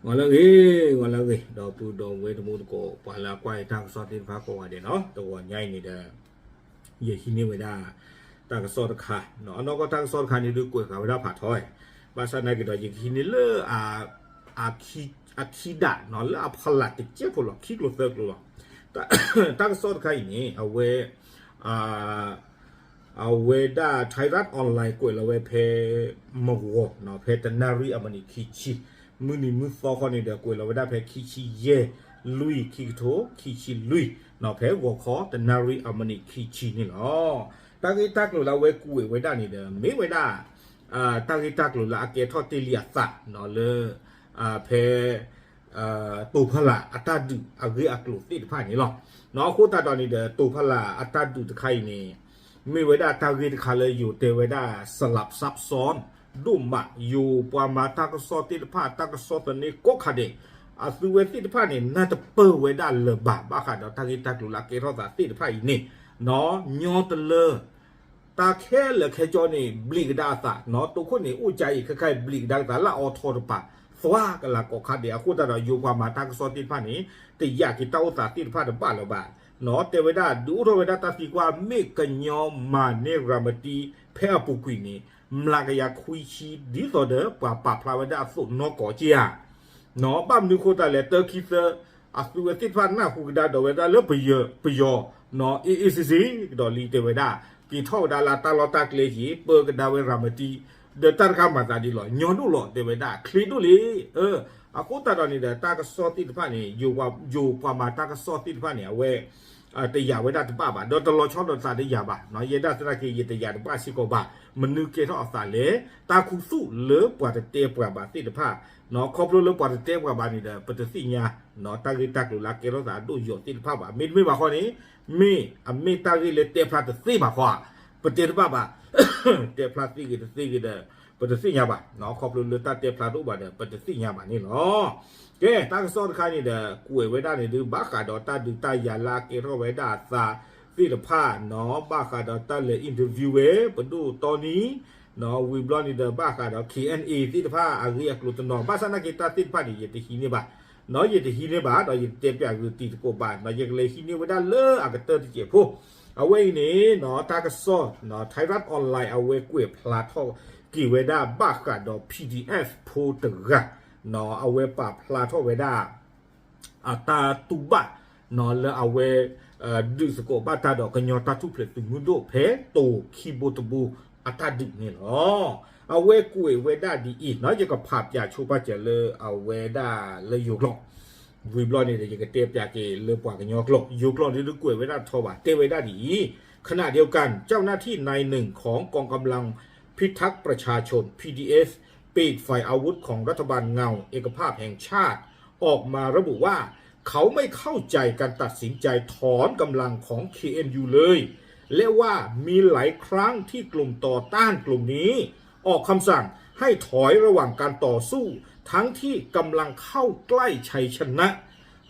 ဂီၤလၢအဂ့ၤ, ဂီၤလၢအဂ့ၤ, ဒီပုၢ်ဒီဝဲၢ်တံၤသကိး ပှၤလၢအကွၢ်တၢ်ကစီၣ်သ့ၣ်တဖၣ်ကိးဂၤဒဲးနီၤ, တဂီၤညါအံၤန့ၣ်ဒီး ယဟံးန့ၢ်ဝဲဒၣ် တၢ်ကစီၣ်တခါ, အနီၢ်ကီၢ်တၢ်ကစီၣ်တခါန့ၣ်ဒုးကွဲးဃာ်ဝဲဒၣ်ဖးထီ, ဘၣ်ဆၣ်သနာ်က့ဒီး ယကဟံးန့ၢ်လၢ အခံဒၣ်နီၤ လၢအဖီလာ်တကဲးဖိလီၤ, ခံကျိၤသၢကျိၤလီၤ. တၢ်ကစီၣ်တခါအံၤန့ၣ် အဝဲ အဝဲဒၣ် Thairath Online ကွဲးလီၤဝဲဖဲ မဂီၤနီၤ, ဖဲတနၣ်ရံၣ်အမံးနံးခံဆံ, မုၢ်နံၤမုၢ်သီခီန့ၣ်ဒီး ကွဲးလီၤဝဲဒၣ်ဖဲခံဆံယဲၢ်လွံၢ် ခံကထိခံဆံလွံၢ်နီၤ, ဖဲဂီၤခီတနၣ်ရံၣ်အမံးနံးခံဆံန့ၣ်လီၤ. တၢ်ဂ့ၢ်တၢ်ကျိၤလၢအဝဲကွဲးဝဲဒၣ်န့ၣ်ဒီး မ့ၢ်ဝဲဒၣ် တၢ်ဂ့ၢ်တၢ်ကျိၤလၢအကဲထီၣ်တ့ၢ်လံအသးနီၤ လၢ ဖဲ တိာ်ဖီလာ်အတၢ်ဒုးအဂ့ၢ်အကျိၤသ့ၣ်တဖၣ်န့ၣ်လီၤ. အဃိသတးဒီးန့ၣ်ဒီး တိာ်ဖီလာ်အတၢ်ဒုးတခါအံၤန့ၣ် မ့ၢ်ဝဲဒၣ်တၢ်ဂ့ၢ်တခါလၢယိၤတဲဝဲဒၣ် စလပ်ၣ်စပ်ၣ်စီၣ် ဒိၣ်မး, ယိၤပှၤမၤတၢ်ကစီၣ်သ့ၣ်တဖၣ် တၢ်ကစီၣ်သန့ကိးခါဒဲး အသုဝဲသ့ၣ်တဖၣ်န့ၣ် နၢ်တပၢၢ်ဝဲဒၣ်လၢၤဘၣ် ဘၣ်ဃးဒီးတၢ်ဂ့ၢ်တၢ်ကျိၤလၢအကဲထီၣ်သးသ့ၣ်တဖၣ်အံၤန့ၣ် ညီတလၢ တၢ်ခဲလၢာ်ခဲဆ့န့ၣ် ဘျံးကဒါအသးနီၤ, တိခိၣ်န့ၣ်အိၣ်ကါအံၤ ခဲခါအံၤဘျံးကဒါအသး လၢအအိးထီၣ်တပၤ သွါကလးကိးခါဒဲး. အဃိသတးဒီး ယိၤပှၤမၤတၢ်ကစီၣ်သ့ၣ်တဖၣ်န့ၣ် တယာ်က့ၤတၢ်အိၣ်သးသ့ၣ်တဖၣ်တဘၣ်လၢၤဘၣ်, တဲဝဲဒၣ် ဒုးအိၣ်ထီၣ်ဝဲဒၣ်တၢ်သံကွၢ် မ့ၢ်ကညီမၤန့ၢ်ရၤမတံ ဖဲအပူၤကွံာ်န့ၣ် မျးကယၤခွံဆံ ဒ်သိးဒီးပှၤပာ်ဖျါဝဲဒၣ်အသိးနီၢ်ကီးက့ဧါ ဘၣ်မနုၤအဃိသတးလဲၣ် တၢခံသၢ အသုဝဲသ့ၣ်တဖၣ်နၢ်ဟူကဒါဒီးဝဲဒၣ်လၢပယီၤ ပယီၤ အ့ၣ်အ့ၣ်စ့စ့ကဒီးလံ တဲဝဲဒၣ် က့ၤထီၣ်ဝဲဒၣ်လၢတၢ်လီၢ်တၢ်ကျဲက့ၤ ပၢကဒါဝဲရၤမတံ ဒီးတၢ်တခါမၤသးဒ်လီၤ ညီဒိၣ်လီၤ တဲဝဲဒၣ် ချ့ဒိၣ်လံ. အဃိသတးဒီးန့ၣ်ဒီး တၢ်ကစီၣ်သ့ၣ်တဖၣ်န့ၣ် ယိၤပှၤမၤတၢ်ကစီၣ်သ့ၣ်တဖၣ်န့ၣ် အဝဲ တယာ်ဝဲဒၣ်တဘၣ်ဘၣ် ဒီးတလီၤဆီဒီးသးတယာ်ဘၣ်, ယဲဒၣ်သနာ်က့ ယတယာ်တဘၣ်စ့ၢ်ကီးဘၣ်. မနုၤကဲထီၣ်အသးလဲၣ် တၢ်ခူသူၣ်လၢပှၤတတဲပှၤဘၣ်သ့ၣ်တဖၣ်, ခီဖျိလၢပှၤတတဲပှၤဘၣ်န့ၣ်ဒီး ပတသ့ၣ်ညါ တၢ်ဂ့ၢ်တၢ်ကျိၤလၢအကဲထီၣ်သးအဒိၣ်ယိာ်သ့ၣ်တဖၣ်ဘၣ်. မ့တမ့ၢ်ဘၣ်ဃီန့ၣ် မ့ၢ်အမ့ၢ်တၢ်ဂ့ၢ်လၢတဲဖျါတသ့ဘၣ်ဃီ ပတဲတဘၣ်ဘၣ် တဲဖျါသ့ဂ့ၤတသ့ဂ့ၤဒီး ပတသ့ၣ်ညါဘၣ်, ခီဖျိလၢတၢ်တဲဖျါတအိၣ်ဘၣ်ဒီး ပတသ့ၣ်ညါဘၣ်န့ၣ်လီၤ. ကဲ တၢ်ကစီၣ်တခါန့ၣ်ဒီး ကွဲးဝဲဒၣ်န့ၣ်ဒုး ဘၣ်ဃးဒီးတၢ်ဒုးတၢ်ယၤလၢအကဲထီၣ်ဝဲဒၣ်အသးသ့ၣ်တဖၣ်နီၤ, ဘၣ်ဃးဒီးတၢ်လဲၤ interview ဝဲ ပဒိၣ်တီနံ ဝံၤဘျီန့ၣ်ဒီး ဘၣ်ဃးဒီး ခ့ၣ်အဲၣ်အဲၣ် သ့ၣ်တဖၣ်အဂ့ၢ်အကျိၤတနီၤ, ဘၣ်ဆၣ်သနာ်က့ တၢ်သ့ၣ်တဖၣ်န့ၣ် ယတဟံးန့ၢ်ဘၣ်, ယတဟံးန့ၢ်ဘၣ်ဒီး ယတတဲပၠးဂုာ်တံၤသကိးဘၣ်, ယကလဲၤဟံးန့ၢ်ဝဲဒၣ်လၢအကတၢၢ်တစဲးဖိ, အဝဲအံၤန့ၣ် တၢ်ကစီၣ် Thairath Online အဝဲကွဲးဖျါထီၣ်က့ၤဝဲဒၣ် ဘၣ်ဃးဒီး PDF ဖိတဂၤ အဝဲပာ်ဖျါထီၣ်ဝဲဒၣ် အတၢ်တူၢ်ဘၣ် လၢအဝဲ ဒုးသကိးဘၣ်တၢ်ဒီးကညီတၢ်ထူၣ်ဖျဲးသုးမုၢ်ဒိၣ် ဖဲတိၤခံဘိတဘိအတၢ်ဒုးန့ၣ်လီၤ. အဝဲကွဲးဝဲဒၣ်ဒ်အံၤနီၤ, ယကဖးပၠးဆိပာ်စၢၤလၢအဝဲဒၣ်လၢယိၤကျိာ်, ဝံၤဘျီန့ၣ်ဒီး ယကတဲပၠးက့ၤလၢပှၤကညီကျိာ်, ယိၤကျိာ်ဒုးကွဲးဝဲဒၣ်ထီဘၣ်, တဲဝဲဒၣ်ဒ်အံၤ, ขณะเดียวกัน เจ้าหน้าที่นายหนึ่งของกองกำลังพิทักษ์ประชาชน PDF ปีกฝ่ายอาวุธของรัฐบาลเงาเอกภาพแห่งชาติ ออกมาระบุว่า เขาไม่เข้าใจการตัดสินใจถอนกำลังของ เคเอ็นยู เลย และว่ามีหลายครั้งที่กลุ่มต่อต้านกลุ่มนี้ ออกคำสั่งให้ถอยระหว่างการต่อสู้ ทั้งที่กำลังเข้าใกล้ชัยชนะ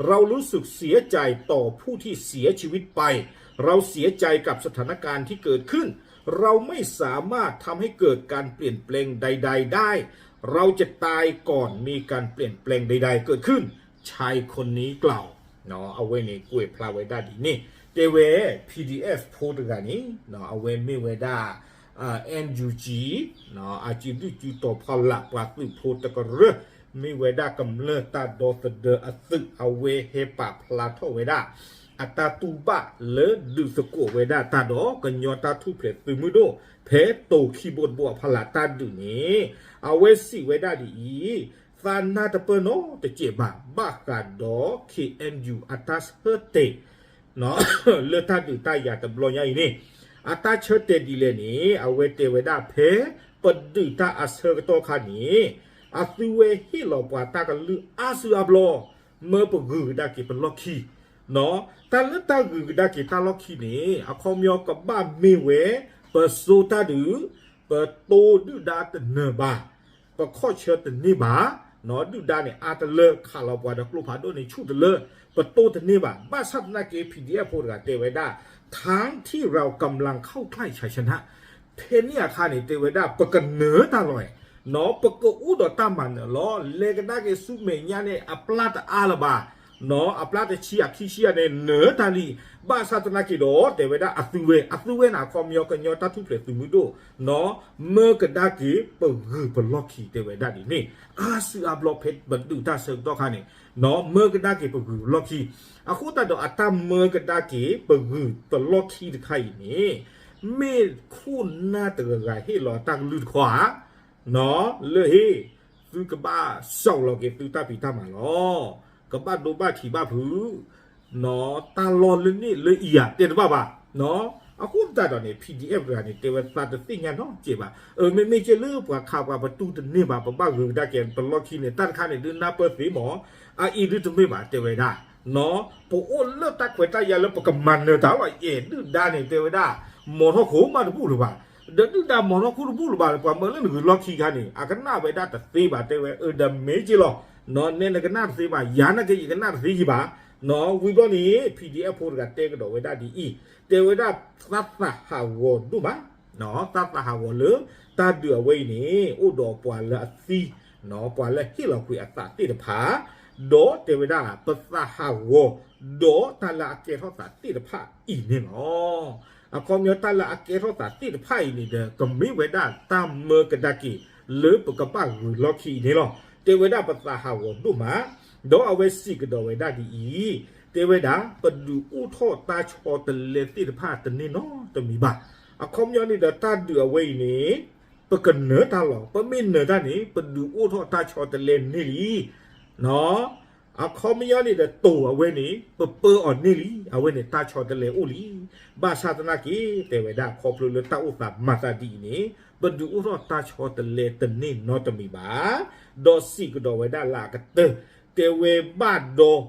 เรารู้สึกเสียใจต่อผู้ที่เสียชีวิตไป เราเสียใจกับสถานการณ์ที่เกิดขึ้น เราไม่สามารถทำให้เกิดการเปลี่ยนแปลงใดๆ ได้ เราจะตายก่อนมีการเปลี่ยนแปลงใดๆ เกิดขึ้น ชายคนนี้กล่าว အဝဲန့ၣ်ကွဲးဖျါဝဲဒၣ်ဒ်န့ၣ်, တဲဝဲ PDF ဖိတဂၤန့ၣ် အဝဲမ့ၢ်ဝဲဒၣ် NUG အစုဒုၣ်စုတီၤဖီလာ်ပှၤသုးဖိတကရၢ, မ့ၢ်ဝဲဒၣ်ကမျၢၢ်တၢ်ဒီသဒၢအသုး, အဝဲဟဲပာ်ဖျါထီၣ်ဝဲဒၣ် အတၢ်တူၢ်ဘၣ်လၢဒုးသကိးဝဲဒၣ်တၢ်ဒီးကညီတၢ်ထူၣ်ဖျဲးသုးမုၢ်ဒိၣ် ဖဲတိၤခံဘိတဘိအဖီလာ်တၢ်ဒုးန့ၣ်, အဝဲစံးဝဲဒၣ်ဒ်အံၤ, သးနၢ်တပၢၢ်နီတစဲးဘၣ် ဘၣ်ဃးဒီး KNU အတၢ်ဆၢတဲာ် လၢတၢ်ဒုးတၢ်ယၤတဘျီညါအံၤန့ၣ်, အတၢ်ဆၢတဲာ်ဒ်လဲၣ်န့ၣ် အဝဲတဲဝဲဒၣ်ဖဲပဒုးတၢ်အဆၢကတီၢ်ခါန့ၣ်, အသုဝဲဟ့ၣ်လီၤပှၤတၢ်ကလုၢ်အါစုအါဘျီ, မၢပဂုၤကဒါက့ၤပလီၢ်ခံ, တၢ်လၢတၢ်ဂုၤကဒါက့ၤတၢ်လီၢ်ခံန့ၣ် အခီပညီကဘၣ်မ့ၢ်ဝဲ ပစိတၢ်ဒုး, ပတိဒုၣ်ဒါတနၢၤဘၣ်, ပခီၣ်ဆၢတန့ၢ်ဘၣ်, ဒုၣ်ဒါန့ၣ်အါတလၢ ခးလီၤပှၤဒီးကျိဖးဒိၣ်န့ၣ်ဆူၣ်တလၢ, ပတိတန့ၢ်ဘၣ်, ဘၣ်ဆၣ်သနာ်က့ PDF ဖိတဂၤတဲဝဲဒၣ်, ทั้งที่เรากำลังเข้าใกล้ชัยชนะ ဖဲန့ၣ်အခါန့ၣ် တဲဝဲဒၣ် ပကနၢၤတၢ်လီၤ, ပကအိၣ်ဒီးတၢ်မၤနၢၤလီၤ. လဲၤကဒါက့ၤဆူမဲာ်ညါန့ၣ် အပျၢ်တအါလၢၤဘၣ်, အပျၢ်တဆံအခံဆံယၤန့ၣ် နၢၤတၢ်လံ. ဘၣ်ဆၣ်သနာ်က့ဒီး တဲဝဲဒၣ်အသုဝဲ, အသုဝဲန့ၣ် အခီပညီကညီတၢ်ထူၣ်ဖျဲးသုးမုၢ်ဒိၣ်, မၢကဒါက့ၤပဂုၤပလီၢ်ခံ တဲဝဲဒၣ်ဒ်န့ၣ်. အါစုအါဘျီဖဲပဒုးတၢ်ဆၢကတီၢ်ခါန့ၣ် မၢကဒါက့ၤပဂုၤပလီၢ်ခံ, အဃိသတးဒီးအတၢ်မၢကဒါက့ၤပဂုၤပလီၢ်ခံတခါအံၤန့ၣ် မ့ၢ်ခိၣ်နၢ်တဂၤဂၤဟ့ၣ်လီၤတၢ်ကလုၢ်တခီဧါ, လၢဟ့ၣ်, သုကဘၣ်စှီလီၤက့ၤသုတၢ်ဖံးတၢ်မၤလီၤ. ကဘၣ်ဒိဘၣ်ထံးဘၣ်ဖုး, တၢ်လီၢ်လၢန့ၣ်လၢအံၤဧါ တဲတဘၣ်ဘၣ်. အဃိသတးဒီးန့ၣ် PDF တဂၤန့ၣ် တဲဝဲသးတသ့ၣ်ညါနီတစဲးဘၣ်. အမ့မ့ၢ်ကဲလၢပှၤခးပှၤပတူၢ်တန့ၢ်ဘၣ် ပဘၣ်ဂုၤကဒါက့ၤပလီၢ်ခံန့ၣ် တၢ်တခါန့ၣ်ဒုးနၢ်ပၢၢ်သ့မး, အအံၤဒုးတမ့ၢ်ဘၣ် တဲဝဲဒၣ် ပအိၣ်လၢတၢ်ခွဲးတၢ်ယာ်လၢပကမၤနၢၤတၢ်လီၤ. အဲၣ်ဒုၣ်ဒါန့ၣ် တဲဝဲဒၣ် မီၤထီၣ်ခိၣ်မးတဘူၣ်လၢၤဘၣ်, ဒီးဒုၣ်ဒါမီၤထီၣ်ခိၣ်တဘူၣ်လၢၤဘၣ်, ပှၤမၢလၢနဂုၤလီၢ်ခံခါန့ၣ် အကနၣ်ဝဲဒၣ်တသ့ဘၣ် တဲဝဲ အၢ ဒီးမ့ၢ်က့လီၤ. နဲနကနၣ်တသ့ဘၣ် ယၤနာ်က့ ယကနၣ်တသ့ယံၤဘၣ်. ဝံၤဘျီန့ၣ် PDF ဖိတဂၤတဲကဒီးဝဲဒၣ်ဒ်အံၤ, တဲဝဲဒၣ်သးသးဟးဂီၤဒိၣ်မး သးသးဟးဂီၤလၢ တၢ်ဒုးအဝဲအံၤန့ၣ် အိၣ်ဒီးပှၤလၢအသံ, ပှၤလၢဟ့ၣ်လီၤကွံာ်အသးသ့ၣ်တဖၣ်, ဒီးတဲဝဲဒၣ် ပသးဟးဂီၤ ဒီးတၢ်လၢအကဲထီၣ်သးသ့ၣ်တဖၣ်အံၤန့ၣ်လီၤ. အခီပညီတၢ်လၢအကဲထီၣ်သးသ့ၣ်တဖၣ်အံၤန့ၣ်ဒီး ကမ့ၢ်ဝဲဒၣ်တၢ်မၢကဒါက့ၤ လၢပကဘၣ်ဂုၤလီၢ်ခံအံၤန့ၣ်လီၤ. တဲဝဲဒၣ်ပသးဟးဂီၤဒိၣ်မး, ဒီးအဝဲစံးကဒီးဝဲဒၣ်ဒ်အံၤ, တဲဝဲဒၣ် ပဒုးအိၣ်ထီၣ်တၢ်ဆီတလဲသ့ၣ်တဖၣ်တန့ၢ်နီတမံၤဘၣ်. အခီပညီန့ၣ်ဒီးတၢ်ဒုးအဝဲအံၤန့ၣ် ပကနၢၤတၢ်လီၤ. ပမ့ၢ်နၢၤတၢ်န့ၣ် ပဒုးအိၣ်ထီၣ်တၢ်ဆီတလဲန့ၢ်လံ. အခီပညီန့ၣ်ဒီးတိၤအဝဲန့ၣ် ပပၢအီၤန့ၢ်လံ. အဝဲန့ၣ်တၢ်ဆီတလဲအိၣ်လံ. ဘၣ်ဆၣ်သနာ်က့ တဲဝဲဒၣ်ခီဖျိလၢတၢ်အိၣ်သးမၤသးဒ်အံၤန့ၣ် ပဒုးအိၣ်ထီၣ်တၢ်ဆီတလဲတန့ၢ်နီတမံၤဘၣ်. ဒီးစံးကဒီးဝဲဒၣ်လၢအကတၢၢ်, တဲဝဲဘၣ်ဒီး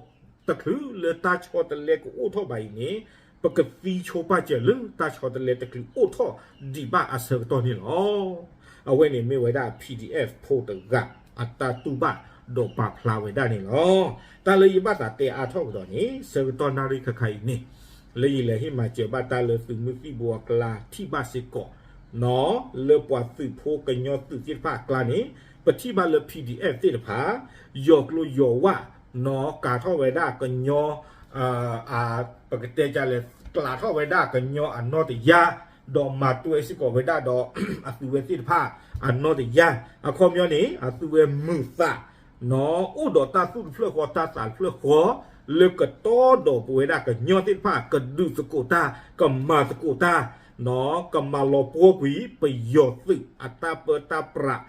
တချုးလၢတၢ်ဆီတလဲကအိၣ်ထီၣ်ဘၣ်အံၤန့ၣ် ပကသံဆိပာ်စၢၤလၢတၢ်ဆီတလဲတချုးအိၣ်ထီၣ်ဒံးဘၣ်အဆၢကတီၢ်န့ၣ်လီၤ. အဝဲန့ၣ်မ့ၢ်ဝဲဒၣ် PDF ဖိတဂၤ အတၢ်တူၢ်ဘၣ်ဒီးပာ်ဖျါဝဲဒၣ်န့ၣ်လီၤ. တၢ်လၢယဘၣ်သးတဲအါထီၣ်ကဒီးန့ၣ် ဆၢကတီၢ်နၣ်ရံၣ်ခါခါအံၤန့ၣ် လၢယလဲၤဟ့ၣ်မၤစၢၤဘၣ်တၢ်လၢသုးမုၢ်သံၣ်ဘိအကျါထံၣ်ဘၣ်စ့ၢ်ကီး လၢပှၤသုးဖိကညီသုးသ့ၣ်တဖၣ်အကျါန့ၣ် ပထံၣ်ဘၣ်လၢ PDF သ့ၣ်တဖၣ် ယီၤကျိယီၤဝၣ် နီၢ်ကၤထီၣ်ဝဲဒၣ်ကညီ ပကတဲကလဲၣ် ကျးထီၣ်ဝဲဒၣ်ကညီအနီၢ်တယၢ် ဒီးမၤတွဲစ့ၢ်ကီးဝဲဒၣ်ဒီး အသုဝဲသ့ၣ်တဖၣ်အနီၢ်တယၢ် အခီပညီန့ၣ် အသုဝဲမုာ်သး အိၣ်ဒီးတၢ်သူၣ်တဖျၢၣ်ဃီတၢ်သးတဖျၢၣ်ဃီ လၢကတီဒီးပဝဲဒၣ်ကညီသ့ၣ်တဖၣ် ကဒုးသကိးတၢ် ကမၤသကိးတၢ် ကမၤလီၤပှီၢ်ကွံာ်ပယီၤသုးအတၢ်ပၢတၢ်ပြး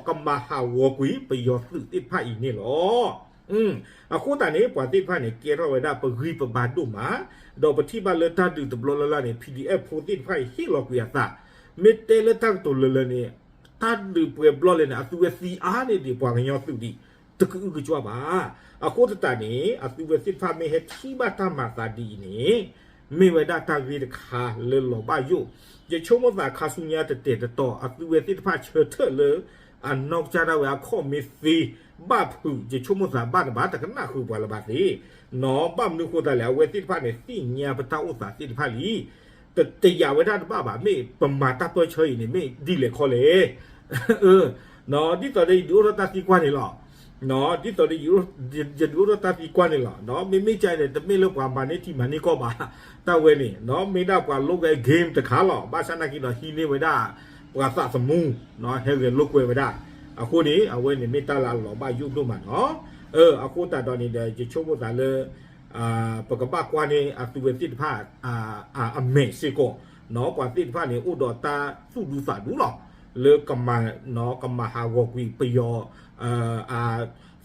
ကမၤဟးဂီၤကွံာ်ပယီၤသုးသ့ၣ်တဖၣ်အံၤန့ၣ်လီၤ. အဃိသတးန့ၣ် ပှၤသ့ၣ်တဖၣ်န့ၣ် ကဲထီၣ်ဝဲဒၣ်ပဂံၢ်ပဘါဒိၣ်မး, ဒီးပထံၣ်ဘၣ်လၢတၢ်ဒုးတဘျီလၢ်လၢ်န့ၣ် PDF ဖိသ့ၣ်တဖၣ်အံၤဟ့ၣ်လီၤကွံာ်အသး, မ့ၢ်တဲလၢတၢ်ကတိၤလၢလၢန့ၣ် တၢ်ဒုးပှဲၤဘျီလဲၣ်န့ၣ် အသုဝဲသံအါန့ၢ်ဒံးပှၤကညီသုးဒံး တကအုကကွၢ်ဘၣ်. အဃိသတးန့ၣ် အသုဝဲသ့ၣ်တဖၣ်မ့ၢ်ဟဲထံၣ်ဘၣ်တၢ်မၤသးဒ်အံၤန့ၣ် မ့ၢ်ဝဲဒၣ်တၢ်ဂ့ၢ်တခါလၢလီၤဘၣ်ယိၣ်, ယဆိကမိၣ်သးခါဆူညါတတဲာ်တတီၤ အသုဝဲသ့ၣ်တဖၣ်ဆၢထၢၣ်လၢ အနီၢ်ကစၢ်ဒၣ်ဝဲအခီၣ်မ့ၢ်သ့ ဘၣ်ဖုး ယဆိကမိၣ်သးဘၣ်တဘၣ် တကနၣ်ဃုာ်ပှၤလၢၤဘၣ်သ့, နီၢ် ဘၣ်မနုၤဃိသတးလဲၣ် အဝဲသ့ၣ်တဖၣ်န့ၣ် သ့ၣ်ညါပတၢ်အိၣ်သးသ့ၣ်တဖၣ်လံ တယာ်ဝဲဒၣ်တဘၣ်ဘၣ် မ့ၢ်ပမၤတၢ်ပၢဆှၢအံၤန့ၣ် မ့ၢ်ဒ်လဲၣ်ခီလဲၣ် ဒ်သိးဒီးယဒုးအိၣ်ထီၣ်တၢ်သံကွၢ်န့ၣ်လီၤ. ဒ်သိးဒီး ယဒုးအိၣ်ထီၣ်တၢ်သံကွၢ်န့ၣ်လီၤ. မ့မ့ၢ်ကန့ၣ် တမ့ၢ်လၢပှၤမၤန့ၢ်ထံမၤန့ၢ်ကီၢ်ဘၣ်, တၢ်ဝဲန့ၣ် မ့ၢ်ဒၣ်ပှၤလိာ်ကွဲ game တခါလီၤ. ဘၣ်ဆၣ်နာ်က့ဒီးဟံးန့ၢ်ဝဲဒၣ် ပှၤသးသမူ ဟဲဂဲၤလိာ်ကွဲဝဲဒၣ်. အဃိန့ၣ် အဝဲန့ၣ်မ့ၢ်တၢ်လၢအလီၤဘၣ်ယိၣ်ဒိၣ်မးနီၤ. အဃိသတးဒီးန့ၣ်ဒီး ယဆိကမိၣ်သးလၢ ပကဘၣ်ကွၢ်န့ၢ်အသုဝဲသ့ၣ်တဖၣ် အမဲာ်စ့ၢ်ကီး, ပှၤသ့ၣ်တဖၣ်န့ၣ် အိၣ်ဒီးတၢ်သူၣ်ဒူသးဒူလီၤ. လၢ ကမၤဟးဂီၤကွံာ်ပယီၤ အ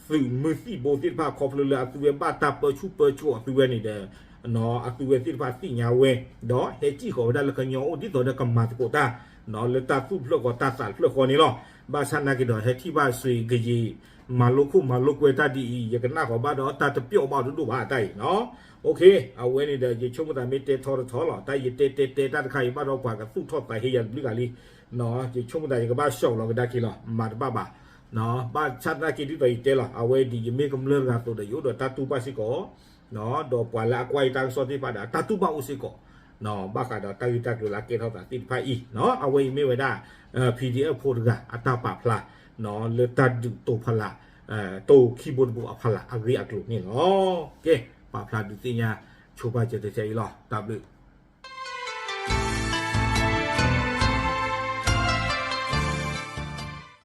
သုးမုၢ်သံၣ်ဘိသ့ၣ်တဖၣ် ခီဖျိလၢအသုဝဲဘၣ်တၢ်ပၢဆူၣ်ပၢစိးအသုဝဲန့ၣ်ဒီး အသုဝဲသ့ၣ်တဖၣ်သ့ၣ်ညါဝဲ ဒီးဟဲစံၣ်ဃီၤဝဲဒၣ်လၢကညီအိၣ် ဒ်သိးဒီးကမၤသကိးတၢ် လၢတၢ်သူၣ်တဖျၢၣ်ဃီတၢ်သးတဖျၢၣ်ဃီန့ၣ်လီၤ. ဘၣ်ဆၣ်နာ်က့ဒီး ဟဲထံၣ်ဘၣ်စ့ၢ်ကီး မၤလိခိၣ်မၤလိကွဲတၢ်ဒ်အံၤ ယကနၣ်ဃီၤဘၣ်ဒီးတၢ်တပျီၣ်ဘၣ်ဒိၣ်ဒိၣ်ဘၣ်တၢ်အံၤနီၤ. အဝဲန့ၣ်ဒီး ယဆိကမိၣ်သးမ့ၢ်တဲထီတထီလီၤ. တၢ်ယတဲတဲတဲတၢ်တခါအံၤဘၣ်ဒီးပှၤကသူၣ်ထီၣ်သးဟ့ယၤတဘျုးဂၤလံ. ယဆိကမိၣ်သးယကဘၣ်စှီၤလီၤကဒါက့ၤလီၤ မၤတဘၣ်ဘၣ်. ဘၣ်ဆၣ်သနာ်က့ဒ်သိးယတဲလီၤ အဝဲဒ်ယမ့ၢ်ကမျၢၢ်တဂၤအသိးဒီး ယအိၣ်ဒီးတၢ်တူၢ်ဘၣ်စ့ၢ်ကီး ဒီးပှၤလၢအကွၢ်ယတၢ်ကစီၣ်သ့ၣ်တဖၣ်ဒီး အတၢ်တူၢ်ဘၣ်အိၣ်စ့ၢ်ကီး. ဘၣ်ဃးဒီးတၢ်ဂ့ၢ်တၢ်ကျိၤလၢအကဲထီၣ်သးသ့ၣ်တဖၣ်အံၤ, အဝဲအံၤမ့ၢ်ဝဲဒၣ် PDF ဖိတဂၤအတၢ်ပာ်ဖျါ လၢတၢ်ဒုးတိာ်ဖီလာ် တိာ်ခံဘိတဘိအဖီလာ်အဂ့ၢ်အကျိၤန့ၣ်လီၤ. ကဲ, ပာ်ဖျါဒုးသ့ၣ်ညါဆိပာ်စၢၤတစဲးအံၤလီၤ. တၢ်ဘျုး